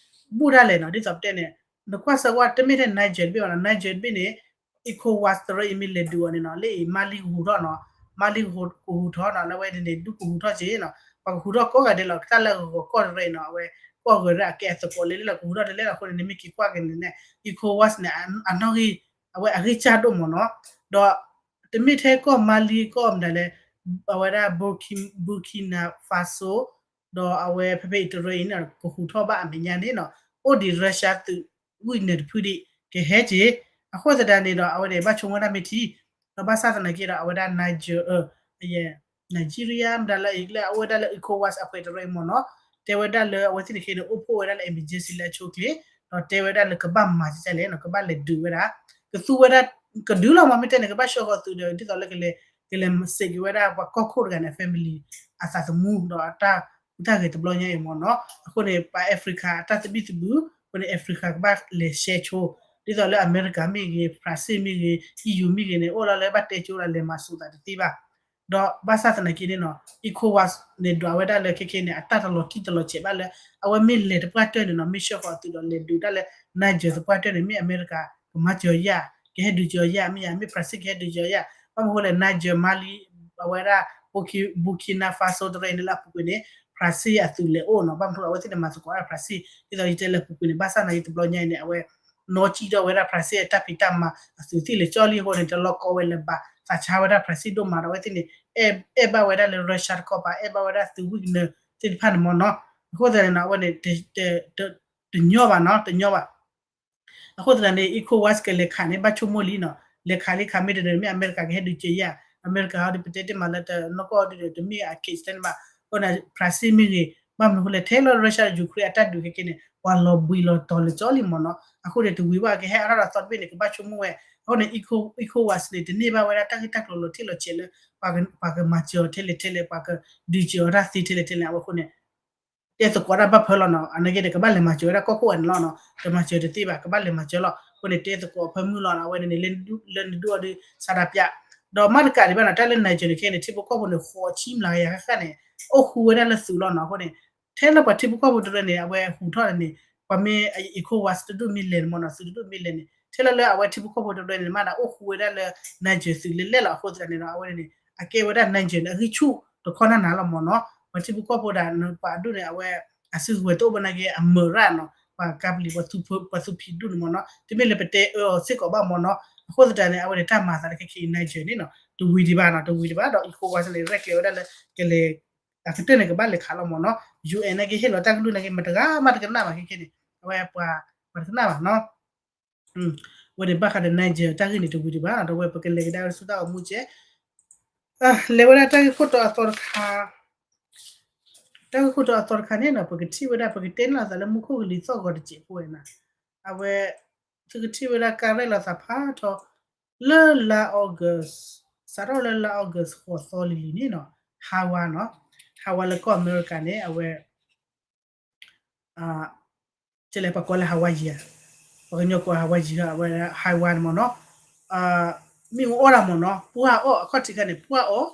ဘူၣ်ဒၣ်လဲာ်နီၤ ဒ်သိးပတဲန့ၣ်, နကွၢ်စၢၤဝဲတမ့ၢ်ထဲ Niger တဘ့ၣ်ဘၣ်နီၤ, Niger တဘ့ၣ်န့ၣ် ECOWAS တရၢအံၤမ့ၢ်လဲၤဒုးအီၤန့ၣ်နီၤ လၢအံၤ Mali ကဟူးထီၣ်နီၤ, Mali ကဟူးထီၣ်နီၤ လၢအဝဲန့ၣ်န့ၣ် ဒူၣ်ကဟူးထီၣ်က့ၤနီၤ, ပှၤကဟူးထီၣ်ကိးဂၤဒဲးလီၤ, တၢ်လၢအဂီၤကီၢ်တရၢအံၤနီၤ အဝဲ ကီၢ်ဂၤဒဲးအကဲအသကိးလၢလၢလီၤ ကဟူးထီၣ်တလဲလီၤအဃိန့ၣ် နမ့ၢ်က့ၤကွၢ်က့ၤန့ၣ်န့ၣ် ECOWAS န့ၣ် အနီၣ်ဂံၢ် အဝဲအဂံၢ်စၢ်ဒိၣ်မ့ၢ်နီၤ, ဒီး တမ့ၢ်ထဲကီၢ် Mali ကီၢ်မတၤလဲၣ်, အဝဲဒၣ် Burkina Faso ဒီးအဝဲဖဲဖဲအံၤတရၢအံၤန့ၣ် ကဟူးထီၣ်ဘၣ်အမဲာ်ညါန့ၣ်နီၤ, အိၣ်ဒံး Russia သုးဝံၣ်နၢၤတဖုဒံး ကဟဲက့ၤ, အဃိသတးန့ၣ်ဒီး အဝဲန့ၣ် ဘၣ်ဆိကမိၣ်တၢ်မ့ၢ်ထံ, ဒီးဘၣ်ဆၣ်သနာ်က့ဒီး အဝဲဒၣ် Niger, Nigeria မတၤလၢအံၤလၢအအိၣ်ဝဲဒၣ်လၢ ECOWAS အပှဲၤတရၢအံၤမ့ၢ်နီၤ, တဲဝဲဒၣ်လၢအဝဲသ့ၣ်န့ၣ်ခဲအံၤန့ၣ် အိၣ်ဖှိၣ်ဝဲဒၣ်လၢ emergency လၢအဆိအချ့, ဒီးတဲဝဲဒၣ်လၢကဘၣ်မၤဒ်လဲၣ်နီၤ ကဘၣ်လဲၤဒုးဝဲဒၣ်, ကသူဝဲဒၣ်, ကဒုးလီၤမး မ့ၢ်တဲန့ၣ် ကဘၣ်ဆှၢဃီၤသုးဒီး ဒ်သိးလၢကလဲၤ, ကလဲၤစဲးက့ၤဝဲဒၣ်ပှၤကီၢ်ခိၣ်တဂၤန့ၣ် family အသးသမူ ဒီးအတၢ်ဟူးတၢ်ဂဲၤတဘျီညါအံၤမ့ၢ်နီၤ, အဃိန့ၣ် ပှၤ Africa အတၢ်သဘံၣ်သဘုၣ်, အဃိန့ၣ် Africa ကဘၣ်လဲၤရှဲဆိ, ဒ်သိးလၢအမဲရကၤမ့ၢ်ဂ့ၤ, ဖရၣ်စ့ၣ်မ့ၢ်ဂ့ၤ, EU မ့ၢ်ဂ့ၤန့ၣ် အိၣ်လီၤလၢဘၣ်တဲကၠိလၢလဲၤမၤဆူၣ်သးတသ့ဘၣ် ဒီးဘၣ်ဆၣ်သနာ်က့န့ၣ်နီၤ ECOWAS န့ၣ် ဒွးဝဲဒၣ်လၢခဲခဲန့ၣ် အတၢ်တလီၤတံၢ်တလီၤဆဲးဘၣ်လၢ အဝဲမ့ၢ်လဲၤတပှၢ်တၢၢ်န့ၣ်နီၤ မ့ၢ်ဆှၢဃီၤအသုးဒီးလဲၤဒုးတၢ်လၢ Niger သပှၢ်တၢၢ်န့ၣ် မ့ၢ်အမဲရကၤ ကမၤစၢၤအီၤယၤ, ကဟဲဒုးစၢၤအီၤယၤ, မ့ၢ်ယၤ မ့ၢ်ဖရၣ်စ့ၣ်ကဟဲဒုးစၢၤအီၤယၤ, ဘၣ်မနုၤဃိလဲၣ် Niger, Mali, အဝဲဒၣ် Burki-, Burkina Faso တရၢအံၤန့ၣ်လၢအပူၤကွံာ်န့ၣ် ဖရၣ်စ့ၣ်အသုးလဲၤအိၣ်နီၤ, ဘၣ်မနုၤအဝဲသ့ၣ်န့ၣ်မၤသကိးတၢ်ဖရၣ်စ့ၣ်, ဒ်သိးယတဲလၢအပူၤကွံာ်န့ၣ် ဘၣ်ဆၣ်သနာ်က့တဘျီညါအံၤန့ၣ် အဝဲ နီၣ်ကံၣ်ထီၣ်ဝဲဒၣ်ဖရၣ်စ့ၣ်အတၢ်ဖံးတၢ်မၤ အသုးသ့ၣ်လဲၤကၠီလံအဃိန့ၣ် တလီၤကီဝဲလၢၤဘၣ်, သးဆါဝဲဒၣ်ဖရၣ်စ့ၣ်ဒိၣ်မးဒီး အဝဲသ့ၣ်န့ၣ် အဲၣ်ဘၣ်ဝဲဒၣ်လၢ Russia တခီပၤ အဲၣ်ဘၣ်ဝဲဒၣ်သုးဝံၣ်ကနၢၤသ့ၣ်တဖၣ်န့ၣ်မ့ၢ်နီၤ, အဃိသတးန့ၣ်နီၤ အဝဲန့ၣ် တညီဘၣ်နီၤ တညီဘၣ် အဃိသတးန့ၣ် ECOWAS ကလဲၤခးန့ၣ် ဘၣ်ဆိကမိၣ်လံနီၤ, လဲၤခးလံခးမ့ၢ်တနၢၤ မ့ၢ်အမဲရကၤကဟဲဒုးစၢၤယၤ, အမဲရကၤဟီဒုးပတဲတ့ၢ်မးလၢတနီၢ်ကီၢ်ဒုးဒီး တမ့ၢ်အ case တန့ၣ်ဘၣ်, အဃိန့ၣ် ဖရၣ်စ့ၣ်မ့ၢ်ဂ့ၤ, ဘၣ်မနုၤအဃိလဲၣ် ထဲလီၤ Russia ဒီး Ukraine အတၢ်ဒုးခဲက့န့ၣ် ပှၤလီၤဘှံးလီၤတီၤလၢာ်ကၠီလံမ့ၢ်နီၤ, အဃိန့ၣ် တဝံၤဘၣ်ကဟဲအါထီၣ်ဒီးသီတဘ့ၣ်န့ၣ် ကဘၣ်ဆိကမိၣ်ဝဲ, အဃိန့ၣ် ECO, ECOWAS န့ၣ် တန့ၢ်ဘၣ်ဝဲဒၣ်တၢ်ဂ့ၢ်တၢ်ကျိၤလီၤတံၢ်လီၤဆဲးလၢ ပှၤကမၤစၢၤအီၤထဲလဲၣ်ထဲလဲၣ် ပှၤကဒုးစၢၤအီၤတၢ်သ့ထဲလဲၣ်ထဲလဲၣ် အဝဲအဃိန့ၣ် တဲသကိးတၢ်ဘၣ်ဖၢလီၤနီၤ, အနာ်က့န့ၣ် ကဘၣ်လဲၤမၤစၢၤဝဲဒၣ်ကီၢ်ခိၣ်ဝဲန့ၣ်လီၤနီၤ, တမၤစၢၤတသ့ဘၣ် ကဘၣ်လဲၤမၤစၢၤလီၤ, အဃိန့ၣ် တဲသကိးဖၢမုၢ်လီၤနီၤ, အဝဲန့ၣ်န့ၣ် လၢနဒုးအီၤဒုး ဆန္ဒပြ, ဒီးမ့ၢ်တကးဒံးဘၣ်နီၤ တၢ်လၢ Niger န့ၣ်ခဲအံၤန့ၣ် ထံဖိကီၢ်ဖိန့ၣ် ဃိးဆံမျးကယၤဃၣ်ဃၣ်န့ၣ် အိၣ်ဃူဝဲဒၣ်လၢသုးလီၤနီၤ, အဃိန့ၣ် ထဲလၢပှၤထံဖိကီၢ်ဖိတရၢန့ၣ် အဝဲဟူးထီၣ်န့ၣ် ပှၤမ့ၢ် ECOWAS တဒူၣ်မ့ၢ်လဲၤန့ၣ်မ့ၢ်နီၤ သုးတဒူၣ်မ့ၢ်လဲၤန့ၣ် ထဲလၢလၢအဝဲထံဖိကီၢ်ဖိတရၢန့ၣ်မးဒီး အိၣ်ဃူဝဲဒၣ်လၢ Niger သုးလဲၤလဲၣ်လီၤ. အဃိသတးန့ၣ်ဒီး အဝဲန့ၣ် အကဲဝဲဒၣ် Niger န့ၣ် အဂံၢ်ဆူၣ်တခီနၢ်နၤလီၤမ့ၢ်နီၤ. ပှၤထံဖိကီၢ်ဖိဒၣ် ပှၤအဒိၣ်န့ၣ် အဝဲ အစုကဝဲၤတအိၣ်ဘၣ်နာ်က့ အမၢရၣ်နီၤ ပှၤကါပလံၤ ပှၤသူဖံးဒိၣ်န့ၣ်မ့ၢ်နီၤ တမ့ၢ်လၢပတဲအၢအီၤစ့ၢ်ကီးဘၣ်မ့ၢ်နီၤ. အဃိသတးန့ၣ် အဝဲန့ၣ်တၢ်မၤသးလၢခဲခဲအံၤ Niger န့ၣ်နီၤ တဝံၤဒံးဘၣ်နီၤ တဝံၤဒံးဘၣ်ဒီး ECOWAS န့ၣ် ရဲၣ်ကျဲၤဝဲဒၣ်လၢ ကလဲၤ အကတၢၢ်န့ၣ် ကဘၣ်လဲၤခးလီၤမ့ၢ်နီၤ. UN နာ်က့ဟ့ၣ်လီၤတၢ်ကလုၢ်နာ်က့ မတဂၤမးတကနၣ်ဘၣ်ခဲခဲန့ၣ် အဝဲပှၤ ပှၤတကနၣ်ဘၣ်နီၤ. အဝဲန့ၣ်ဘၣ်ဃးဒီး Niger တၢ်ဂ့ၢ်န့ၣ် တဝံၤဒံးဘၣ်နီၤ ဒီးဝဲပကလဲၤကဒါဆူတၢ်အိၣ်မူကဲ လဲၤဝဲဒၣ်တၢ်ဂ့ၢ်ခိၣ်တီအသီတခါ တၢ်ဂ့ၢ်ခိၣ်တီအသီတခါန့ၣ်နီၤ ပကထံၣ်ဝဲဒၣ် ပကတဲန့ၢ်လိာ်သးလၢမူခိၣ်ကလံၤသီၣ်ဂီၤတစဲးဖိဝဲနီၤ. အဝဲ သုကထံၣ်ဝဲဒၣ်ကါရဲၣ်လီၤသးဖးထီ လၢလါ August စးထီၣ်လၢလါ August ဃိးသီလံၤလံၤန့ၣ်နီၤ Hawaii နီၤ Hawaii လၢကီၢ်အမဲရကၤန့ၣ် အဝဲ ကလဲၣ်ပှၤကိးလၢ Hawaii ဧါ ပှၤကညီကိး Hawaii ဧါ အဝဲ Hawaii န့ၣ်မ့ၢ်နီၤ မ့ၣ်အူအီၣ်တၢ်မ့ၢ်နီၤ ပှၢ်အီၣ်အခီၣ်ထံးခါန့ၣ် ပှၢ်အီၣ်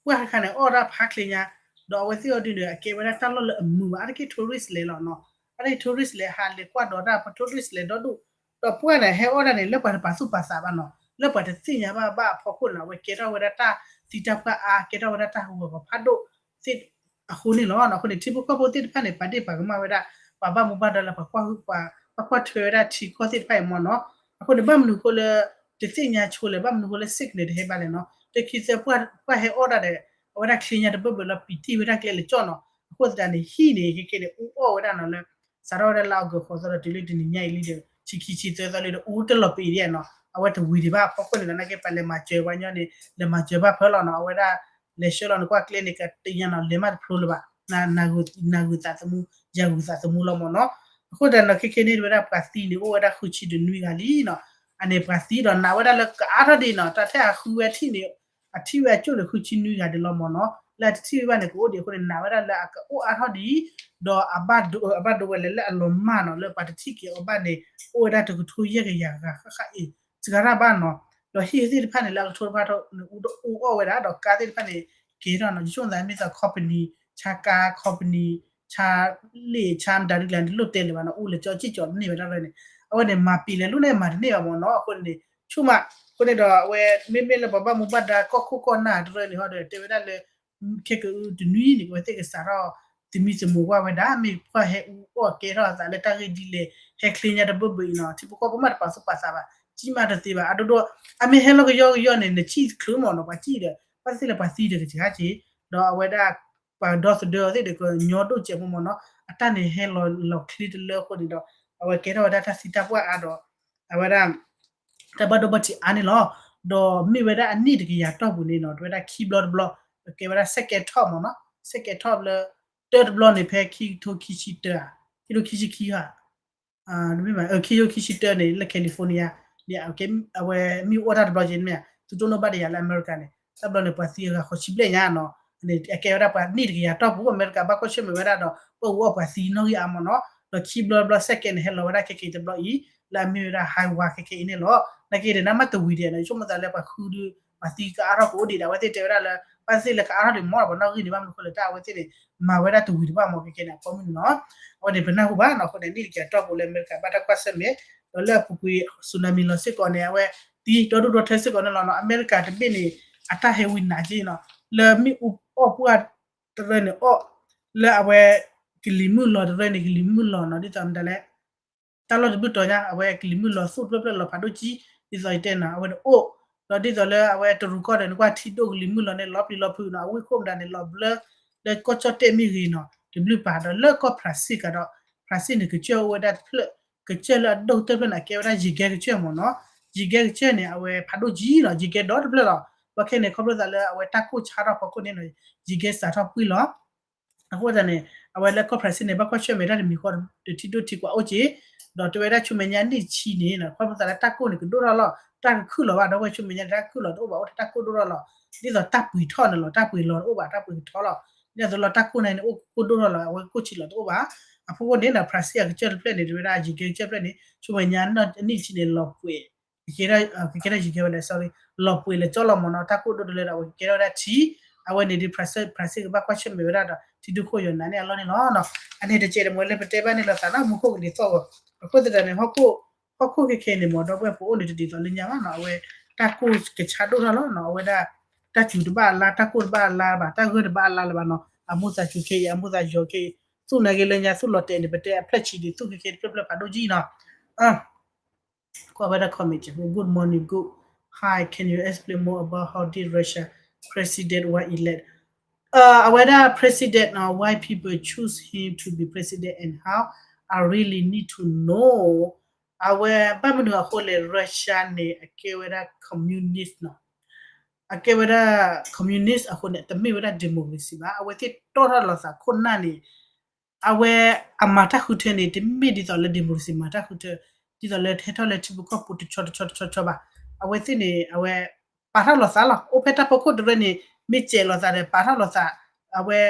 ပှၢ်ခါန့ၣ် အီၣ်ဒၣ်ဖးချ့ညါ ဒီးအဝဲသ့ၣ်အီၤဒ်န့ၣ် အကဲဝဲဒၣ်တၢ်လီၢ်လၢအမုာ်ဘၣ် အါတက့ၢ် tourist လဲၤလီၤနီၤ အါတက့ၢ် tourist လဲၤဟးလဲၤကွၢ်ဒီးတၢ် ပှၤ tourist လဲၤဒီဒူၣ် ဒီးပှၢ်န့ၣ် ဟဲအီၣ်ဒၣ်န့ၣ် လၢပှၤတပာ်သူၣ်ပာ်သးဘၣ်နီၤ လၢပှၤတသ့ၣ်ညါဘၣ်ဘၣ်အဖီခိၣ်န့ၣ် အဝဲကဲထီၣ်ဝဲဒၣ်တၢ်သံတၢ်ပှၢ်အါ ကဲထီၣ်ဝဲဒၣ်တၢ်ဟးဂီၤဖးဒိၣ်သ့ၣ် အဃိန့ၣ်လီၤ. အဃိန့ၣ် ထံဖိကီၢ်ဖိသ့ၣ်တဖၣ်န့ၣ် ပာ်ဒ့ၣ်ပာ်ကမၣ်ဝဲဒၣ် ပှၤဘၣ်မူဘၣ်ဒါလၢပှၤကွၢ်ဟုၣ်ပှၤ ဘၣ်ကွၢ်ထွဲဝဲဒၣ်ထံကီၢ်သ့ၣ်တဖၣ်အံၤမ့ၢ်နီၤ အဃိန့ၣ် ဘၣ်မနုၤအဃိလၢ တသ့ၣ်ညါဆိလဲၣ် ဘၣ်မနုၤအဃိလၢ signal တဟဲဘၣ်လဲၣ်နီၤ တခံသၢပှၢ်ဟဲအီၣ်ဒၣ်ဒီး အဝဲဒၣ်ချ့ညါတဘၢၣ်ဘၢၣ်လီၤ ပံာ်တံၢ်ဝဲဒၣ်ကျဲလၢကၠီၣ်နီၤ အဃိသတးန့ၣ် ဟံၣ်န့ၣ် ခဲခဲန့ၣ် အူအီၣ်ဝဲဒၣ်နီၤလၢ စးထီၣ်ဝဲဒၣ်လါ August ဃိးသီဒီးတုၤလၢတနံၤညါအံၤလံဒီး ဆံခံဆံသၢသီလံဒီး အူတလီၤပံာ်ဒံးနီၤ အဝဲတဝံၤဒံးဘၣ်အဖီခိၣ်န့ၣ်ဒီး နာ်က့ပှၤလဲၤမၤစၢၤပှၤညီန့ၣ် လဲၤမၤစၢၤဘၣ်ဖၢလီၤနီၤ အဝဲဒၣ် လဲၤဆှၢလီၤန့ၣ် ကွၢ်ကျဲန့ၣ် ကတညါနီၤ လဲၤမးတဖျိလၢၤဘၣ် နဂုၤသးသမူ ယၤဂုၤသးသမူလီၤမ့ၢ်နီၤ အဃိသတးန့ၣ်ဒီး ခဲခဲန့ၣ် ဝဲဒၣ်ပှၤသံန့ၣ်အိၣ်ဝဲဒၣ်ဃုဆံတနွံဂၤလံနီၤ အန့ၣ်ပှၤသံဒီးနာ်ဝဲဒၣ်လၢကအါထီၣ်ဒံးနီၤ တၢ်ထဲအဃုဝဲထံၣ်န့ၣ် အထံၣ်ဝဲအကၠိၣ်န့ၣ် ဃုဆံနွံဂၤဒံးလီၤမ့ၢ်နီၤ လၢအတထံၣ်ဝဲဘၣ်န့ၣ် ကအိၣ်ဒံးအဃိန့ၣ် နာ်ဝဲဒၣ်လၢအကအိၣ်အါထီၣ်ဒံး ဒီးအဘၣ်ဒိဝဲလဲၣ်လၢအလီၤမၢ်နီၤ လၢပှၤတထံၣ်က့ၤအီၤဘၣ်န့ၣ် အိၣ်ဝဲဒၣ်တကထိယဲၢ်ကယၤဂၤဃၣ်ဃၣ်အံၤ စှၤတၢ်ဘၣ်နီၤ ဒီးဟံၣ်သ့ၣ်တဖၣ်န့ၣ် လၢအကထိတဖၣ်ထီၣ်န့ၣ် အူအီၣ်ဝဲဒၣ် ဒီးကါသ့ၣ်တဖၣ်န့ၣ် ကဲထီၣ်နီၤ ယဆိကမိၣ်သးမ့ၢ်သး company ဆါကါ company ဆါလ့ၣ် ဆါမတၤဒ်လဲၣ် တလိၣ်တဲလၢၤဘၣ်နီၤ အိၣ်လၢကၠီကၠီန့ၣ်ဘၣ်တၢ်ရဲၣ်န့ၣ် အဝဲန့ၣ် မၤပံာ်လဲၤလိၣ်န့ၣ် မၤတန့ၢ်ဘၣ်မ့ၢ်နီၤ အဃိန့ၣ် ဆိကမိၣ် အဃိန့ၣ်ဒီး အဝဲ မ့မ့ၢ်လၢပှၤဘၣ်မူဘၣ်ဒါကီၢ်ခိၣ်ကီၢ်နၢ်တရၢန့ၣ်ဟီဒီး တဲဝဲဒၣ်လၢ ခဲကအုတနွံန့ၣ် အဝဲသ့ၣ်ကစးထီၣ် သမံသမိးကွၢ်ဝဲဒၣ် မ့ၢ်ပှၤဟဲအူအီၣ်ကဲထီၣ်အသးလၢတၢ်ဂ့ၢ်ဒ်လဲၣ် ဟဲချ့ညါတဘၢၣ်ဘၢၣ်အံၤနီၤ ထံဖိကီၢ်ဖိမးတပာ်သူၣ်ပာ်သးဘၣ် ကံၣ်မးတသ့ဘၣ် အဒိဒိ အမ့ၢ်ဟဲလီၤကယီကယီန့ၣ် နစံၣ်တချုးမ့ၢ်နီၤ ပှၤစံၣ်ဒီး ဘၣ်သ့ၣ်သ့ၣ်လၢပှၤသံဒီးကစှၤက့ၤ ဒီးအဝဲဒၣ် ပှၤဒီသဒၢအီၤသ့ၣ်ဒီးကညီဒိၣ်စဲးဖိမ့ၢ်နီၤ အတၢ်န့ၣ်ဟဲလီၤလီၤချ့တလၢအဃိန့ၣ်ဒီး အဝဲကဲထီၣ်ဝဲဒၣ်တၢ်သံတၢ်ပှၢ်အါဒီး အဝဲဒၣ် တၢ်ဘၣ်ဒိဘၣ်ထံးအါန့ၣ်လီၤ. ဒီးမ့ၢ်ဝဲဒၣ်အနံၣ်တကယၤတီၢ်ပူၤန့ၣ်နီၤ တဝဲဒၣ်ခံဘျီတဘျီ ကဲဝဲဒၣ် second top မ့ၢ်နီၤ second top လၢ တၢတဘျီန့ၣ် ဖဲခံကထိခံဆံတၢ ခံကထိခံဆံခံဧါ မ့ၢ်ဘၣ် ခံကထိခံဆံတၢန့ၣ် လၢ California န့ၣ် အဝဲမ့ၢ်အိၣ်တၢ်တဘျီက့ၤန့ၣ်မ့ၢ် သုတိၢ်နီၣ်ဘၣ်တယၤလၢအမဲရကၤန့ၣ် တၢ်ဘျီန့ၣ် ပှၤသံအဂၤဃိးဆံဘျဲၣ်ညါနီၤ အကဲဝဲဒၣ်ပှၤနံၣ်တကယၤတီၢ်ပူၤ အမဲရကၤဘၣ်ကွၢ်ဆၢၣ်မဲာ်ဝဲဒၣ်ဒီး ပှၤအူအီၣ်ပှၤသံနီၣ်ဂံၢ်အါမ့ၢ်နီၤ ဒီးခံဘျီတဘျီ second န့ၣ် ဟဲလီၤဝဲဒၣ်ခဲက့ၤတဘျီအံၤ လၢအမ့ၢ်ဝဲဒၣ် Hawaii ခဲက့ၤအံၤန့ၣ်လီၤ. နာ်က့ဒီး နမ့ၢ်တဝံၤဒံးနီၤ ယဆိကမိၣ်သးလၢပှၤဃုဒုး ပှၤသံကအါထီၣ်ကအိၣ်ဒံးဒီး အဝဲသ့ၣ်တဲဝဲဒၣ်လၢ ဘၣ်သ့ၣ်လၢကအါထီၣ်ဒံးမ့ၢ်ဒီး ပှၤနီၣ်ဂံၢ်န့ၣ် ဘၣ်မနုၤဃိလဲၣ် တၢ်အဝဲသ့ၣ်န့ၣ် မၤဝဲဒၣ်တဝံၤဒံးဘၣ်မ့ၢ် ခဲက့ၤန့ၣ်အဖီမုၢ်န့ၣ်နီၤ အဝဲန့ၣ်ပနၢ်ဟူဘၣ်နီၤ အဃိန့ၣ် နံၣ်တကယၤတီၢ်ပူၤလၢအမဲရကၤဘၣ်တၢ်ကွၢ်ဆၢၣ်မဲာ် ဒီးလၢအပူၤကွံာ် tsunami လီၤစ့ၢ်ကီးန့ၣ် အဝဲသံဒီဒူၣ်ဒီထၢစ့ၢ်ကီးန့ၣ်လီၤနီၤ အမဲရကၤတဘ့ၣ်န့ၣ် အတၢ်ဟဲဝံနးက့နီၤ လၢမ့ၣ်အူအီၣ်ပှၢ်တရၢန့ၣ်အီၣ် လၢအဝဲ ကလံၤမုၢ်လီၤတရၢန့ၣ် ကလံၤမုၢ်လီၤနီၤ ဒ်သိးမတၤလဲၣ် တၢ်လီၢ်တဘျုးတီၤညါ အဝဲကလံၤမုၢ်လီၤသူၣ်တဖျၢၣ်ဖျၢၣ်လီၤဖးဒိၣ်ကံ ဒ်သိးယတဲနီၤ အဝဲန့ၣ်အိၣ် ဒီးဒ်သိးလၢအဝဲတရူးကီၢ်ဒီး နကွၢ်ထံဒိၣ်ကလံၤမုၢ်လီၤန့ၣ် လီၤပျံၤလီၤဖုးနီၤ အဝ့ၢ်ခိၣ်မတၤန့ၣ် လီၤဘျၢ လၢကီၢ်ကၠီၣ်တဲၣ်မ့ၢ်ဂ့ၤနီၤ တဘျုးပၤဒီး လၢကီၢ်ဖရၣ်စ့ၣ်ကဒီး ဖရၣ်စ့ၣ်န့ၣ် ကစၢၢ်အိၣ်ဝဲဒၣ်တဖျၢၣ် ကစၢၢ်လၢအဒိၣ်ကတၢၢ်တဖျၢၣ်န့ၣ် အကဲဝဲဒၣ် ယံၤကဲကစၢၢ်မ့ၢ်နီၤ ယံၤကဲကစၢၢ်န့ၣ် အဝဲဖးဒိၣ်ကံနီၤ ယံၤကဲဒီတဖျၢၣ်လီၤ ဘၣ်ခဲန့ၣ် ခီဖျိသးလၢအဝဲတၢ်ကိၢ်ဆါထီၣ်ဖီခိၣ်န့ၣ်နီၤ ယံၤကဲစးထီၣ်ပှံၢ်လီၤ အဃိသတးန့ၣ် အဝဲလၢကီၢ်ဖရၣ်စ့ၣ်န့ၣ် ဘၣ်ကွၢ်ဆၢၣ်မဲာ်တၢ်တမံၤဃီ တထံၣ်ဒိၣ်ထံးကွၢ်အိၣ်က့ၤ ဒီးတဲဝဲဒၣ်ဆူမဲာ်ညါနံၣ်ဆံန့ၣ် ခီဖျိသးလၢတၢ်ကိၢ်န့ၣ်ကဒိၣ်ထီၣ်လီၤ တၢ်ကခုၣ်လီၤဘၣ် ဒီပုၢ်ဝဲၢ်ဆူမဲာ်ညါန့ၣ် တၢ်ကခုၣ်လီၤတအိၣ်ဘၣ် အိၣ်ထဲတၢ်ကိၢ်ဒိၣ်ထီၣ်လီၤ ဒ်သိးတၢ်ပှ့ၤထီၣ်န့ၣ်လီၤ တၢ်ပှ့ၤလီၤတအိၣ်ဘၣ် တၢ်ပှ့ၤကထီလီၤ ဒ်သိးလီၤတၢ်ကိၢ်န့ၣ်န့ၣ် အိၣ်ကိၢ်ဒိၣ်ထီၣ်လီၤ အဝဲကိၢ်ဆံးလီၤတအိၣ်ဘၣ် အဖီခိၣ်န့ၣ် ဖရၣ်စ့ၣ်အကစၢၢ်တဖျၢၣ်န့ၣ် တဲဝဲဒၣ် ယံၤကဲကစၢၢ်တဖျၢၣ်န့ၣ် ဆူမဲာ်ညါနံၣ်ဆံန့ၣ် လီၤပှဲၤ ကကဲထီၣ် ကကဲထီၣ်ယံၤကဲဝဲလဲၣ် sorry လီၤပှဲၤလၢကၠီလီၤမ့ၢ်နီၤ တၢ်ကိၢ်ဒိၣ်တလၢဒီး အဝဲကကဲထီၣ်ဝဲဒၣ်ထံ အဝဲန့ၣ်ဒီး ဖရၣ်စ့ၣ်ကဘၣ်ကွၢ်ဆၢၣ်မဲာ်ဝဲဒၣ်ဒီး ထံဒိၣ်ခိၣ်ယီၤနးန့ၣ်အလီၢ်န့ၣ်လီၤ. အန့ၣ်တကဲးတမှဲၤလၢပတဲဘၣ်န့ၣ်လီၤသးနီၤ မူခိၣ်ကလံၤသီၣ်ဂီၤ အဃိသတးန့ၣ် ဟီၣ်ခိၣ် ဟီၣ်ခိၣ်ခဲခဲအံၤန့ၣ်မ့ၢ် ဒီပုၢ်ဝဲၢ်ပအိၣ်န့ၣ်တဒ်သိးလၢညါဘၣ်နီၤ, အဝဲတၢ်ကိၢ်ကဆါဒိၣ်ထီၣ်လီၤနီၤ, အဝဲဒၣ် တၢ်စူၤတဘၣ်အလါ တၢ်ကိၢ်တဘၣ်အလါဘၣ် တၢ်ဂၢၢ်တဘၣ်အလါလၢၤဘၣ်နီၤ, အမိၢ်သးစူၤခဲအံၤ အမိၢ်သးယီၤခဲအံၤ, သူၣ်နာ်က့လၢညါ သူၣ်လီၤတဲာ်န့ၣ် ပတဲအဖျၢၣ်ဆံးဒံး သူၣ်ခဲခဲတဖျၢၣ်ဖျၢၣ်ဖးဒိၣ်ကံနီၤ ကွၢ်ဝဲဒၣ် comment, good morning, good, hi, can you explain more about how did Russia president was elect? အဝဲဒၣ် president နီၤ why people choose him to be president and how, I really need to know. အဝဲဘၣ်မနုၤအဃိလဲၣ် Russia န့ၣ် အကဲဝဲဒၣ် communist နီၤ, အကဲဝဲဒၣ် communist အဃိန့ၣ် တမ့ၢ်ဝဲဒၣ် democracy ဘၣ်, အဝဲသ့ၣ်တီၣ်ထီၣ်လိာ်သးခိၣ်နၢ်န့ၣ် အဝဲအမၤတၢ်ဃုထၢန့ၣ် တမ့ၢ်ဒ်သိးလၢ democracy မၤတၢ်ဃုထၢ, ဒ်သိးလၢဟဲထီၣ်လၢထံဖိကီၢ်ဖိတဆီတဆီတဆီတဆီဘၣ်. အဝဲသ့ၣ်န့ၣ် အဝဲ ပာ်ထီၣ်လိာ်သးလီၤ. အိၣ်ဖဲတၢ်ဖီခိၣ်တရၢန့ၣ် မ့ၢ်စဲးလိာ်သးဒီး ပာ်ထီၣ်လိာ်သး, အဝဲ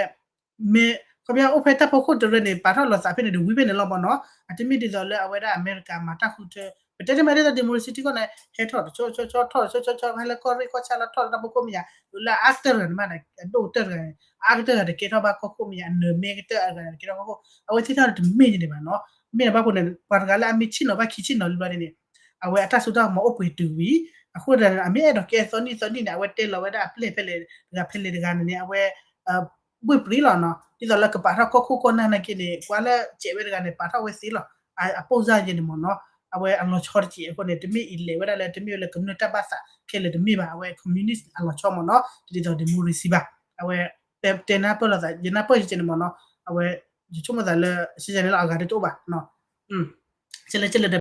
မ့ၢ် ခီပညီ အိၣ်ဖဲတၢ်ဖီခိၣ်တရၢန့ၣ် ပာ်ထီၣ်လိာ်သးဖဲန့ၣ်ဒီး ဝံၤဖဲန့ၣ်လီၤမ့ၢ်နီၤ. အတမ့ၢ်ဒ်သိးလၢအဝဲဒၣ်အမဲရကၤ မၤတၢ်ဃုထၢ, ပတဲတမ့ၢ်ဒ်သိး democracy ထံကီၢ်န့ၣ် ဟဲထီၣ်တဆီဆီဆီ ထီၣ်တဆီဆီဆီ ဟဲလၢကီၢ်ရ့ၣ်ကီၢ်ဆၣ်လီၤ ထီၣ်လၢတၢ်ဖီခိၣ်မ့ၢ်ယါ, လၢအအါကတၢၢ်တဂၤန့ၣ်မး အဒိၣ်ကတၢၢ်တဂၤန့ၣ် အအါကတၢၢ်တဂၤတကဲထီၣ်ဘၣ်ကီၢ်ခိၣ်မ့ၢ်ယါ, အနၢၤမ့ၢ်ကတၢၢ်အဂၤတကဲထီၣ်ကီၢ်ခိၣ်, အဝဲသ့ၣ်ထီၣ်န့ၣ်တမ့ၢ်န့ၣ်ဘၣ်နီၤ. မ့ၢ်န့ၣ်ဘၣ်အဃိန့ၣ် ပှၤတဂၤလၢအမ့ၢ်ဆ့ၣ်နီၤဘၣ်ခံဆ့ၣ်နီၤလံဘျီန့ၣ် အဝဲအတၢ်စိတၢ်ကမီၤအိၣ်ပှဲၤတုၤဝံၤ, အဃိဒီး အမ့ၢ်အဲၣ်ဒိးကဲအသီနံၣ်သီနံၣ်န့ၣ် အဝဲတဲလီၤဝဲဒၣ်အပျဲၢ်ဖဲလဲၣ်တဂၤဖဲလဲၣ်တဂၤန့ၣ်န့ၣ် အဝဲ ဘှ့ၣ်ပြံလီၤနီၤ. ဒ်သိးလၢကပာ်ထီၣ်ကီၢ်ခိၣ်ကီၢ်နၢ်နာ်က့န့ၣ် ကွၢ်လၢစဲးဝဲတဂၤန့ၣ် ပာ်ထီၣ်ဝဲသ့လီၤ. အပိၢ်စၢ်ယဲန့ၣ်မ့ၢ်နီၤ, အဝဲအလီၤဆီတက့ၢ်အဃိန့ၣ် တမ့ၢ်အံၤလဲၤဝဲဒၣ်လၢ တမ့ၢ်ဝဲလၢကမျၢၢ်တၢ်ဘၣ်သးခဲလၢာ်တမ့ၢ်ဘၣ်, အဝဲ communist အလီၤဆီမ့ၢ်နီၤ, တဒ်သိး democracy ဘၣ်. အဝဲ တဲနၢ်ပၢၢ်လိာ်သး ယနၢ်ပၢၢ်ယဲန့ၣ်မ့ၢ်နီၤ, အဝဲ ယဆိကမိၣ်သးလၢ စ့ယဲန့ၣ်လီၤ အဂၤတအိၣ်ဘၣ် ကလဲၤကလဲၤ